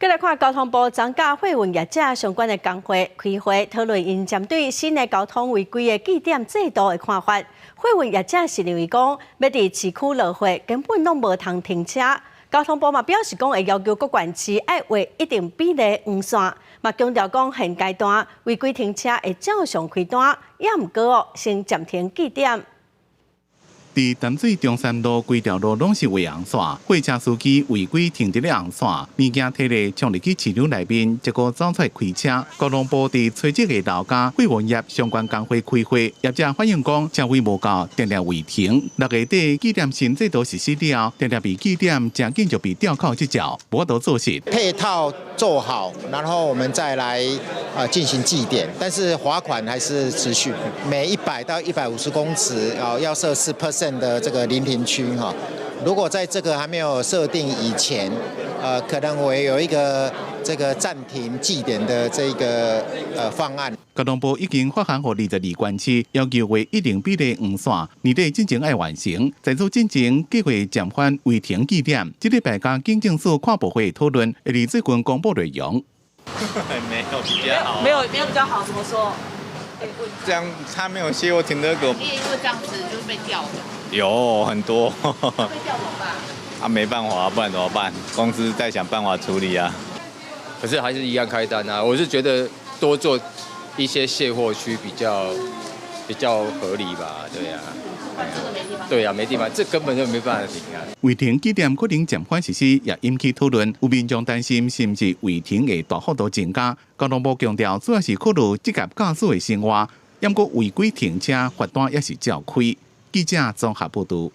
繼來看交通部昨佮貨運業者相關的工會開會討論，𪜶針對新的交通違規的記點制度的看法。貨運業者是認為講，欲佇市區落貨根本攏無通停車。交通部嘛表示講，會要求各縣市愛畫一定比例的黃線，嘛強調講現階段違規停車會照常開單，也毋過哦，先暫停記點。佇淡水中山路規條路攏是畫紅線，貨車司機違規停佇咧紅線，物件提咧衝入去市場內面，結果走出來開車。交通部佇初一下晝佮貨運業相關工會開會，業者反映講車位無夠，定定違停。6月底記點新制度實施了後，定定被記點，誠緊就被吊銬執照，無法度做事。配套做好，然後我們再來進行記點，但是罰款還是持續，每100到150公尺啊要設4% 的這個臨停區哈，如果在這個還沒有設定以前，可能會有一個這個暫停記點的這個方案。交通部已經發函予22縣市，要求畫一定比例黃線，年底進前愛完成。在此進前計劃暫緩違停記點，這禮拜佮警政署跨部會討論，會佇最近公布內容。沒有比較好，沒有沒有比較好，怎麼說？這樣他沒有卸貨停車格，你也因為這樣子就被吊了。有很多。被吊怎麼辦？啊，沒辦法，不然怎麼辦？公司在想辦法處理啊。可是還是一樣開單啊！我是覺得多做一些卸貨區比較合理吧？對呀。對啊，沒地方，這根本就沒辦法停啊。違停記點可能暫緩實施，也引起討論。有民眾擔心是毋是違停會大幅度增加？交通部強調，主要是考慮職業駕駛的生活，毋過違規停車罰單也是照開。記者綜合報導。